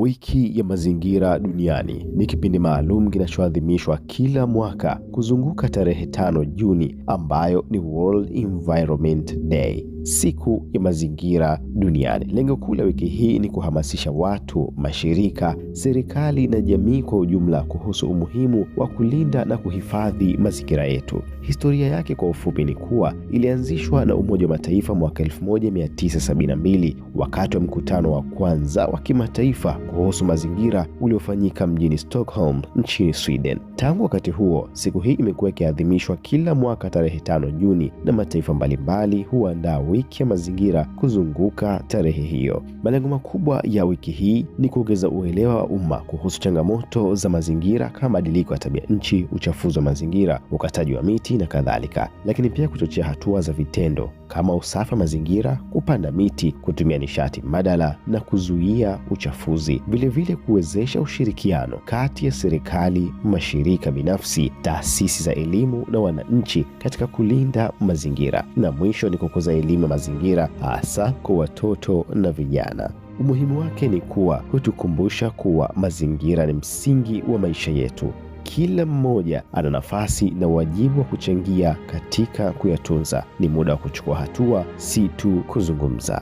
Wiki ya mazingira duniani ni kipindi maalum kinachoadhimishwa kila mwaka kuzunguka tarehe 5 Juni, ambayo ni World Environment Day, siku ya mazingira duniani. Lengo kuu la wiki hii ni kuhamasisha watu, mashirika, serikali na jamii kwa ujumla kuhusu umuhimu wa kulinda na kuhifadhi mazingira yetu. Historia yake kwa ufupi ni kuwa ilianzishwa na Umoja wa Mataifa mwaka 1972 wakati wa mkutano wa kwanza wa kimataifa kuhusu mazingira uliofanyika mjini Stockholm nchini Sweden. Tangu wakati huo, siku hii imekuwa ikiadhimishwa kila mwaka tarehe 5 Juni na mataifa mbalimbali huandaa wiki ya mazingira kuzunguka tarehe hiyo. Malengo makubwa ya wiki hii ni kuongeza uelewa wa umma kuhusu changamoto za mazingira kama mabadiliko ya tabia nchi, uchafuzi wa mazingira, ukataji wa miti na kadhalika, lakini pia kuchochea hatua za vitendo kama usafi wa mazingira, kupanda miti, kutumia nishati mbadala na kuzuia uchafuzi. Vilevile kuwezesha ushirikiano kati ya serikali, mashirika binafsi, taasisi za elimu na wananchi katika kulinda mazingira, na mwisho ni kukuza elimu ya mazingira hasa kwa watoto na vijana. Umuhimu wake ni kuwa hutukumbusha kuwa mazingira ni msingi wa maisha yetu. Kila mmoja ana nafasi na wajibu wa kuchangia katika kuyatunza. Ni muda wa kuchukua hatua, si tu kuzungumza.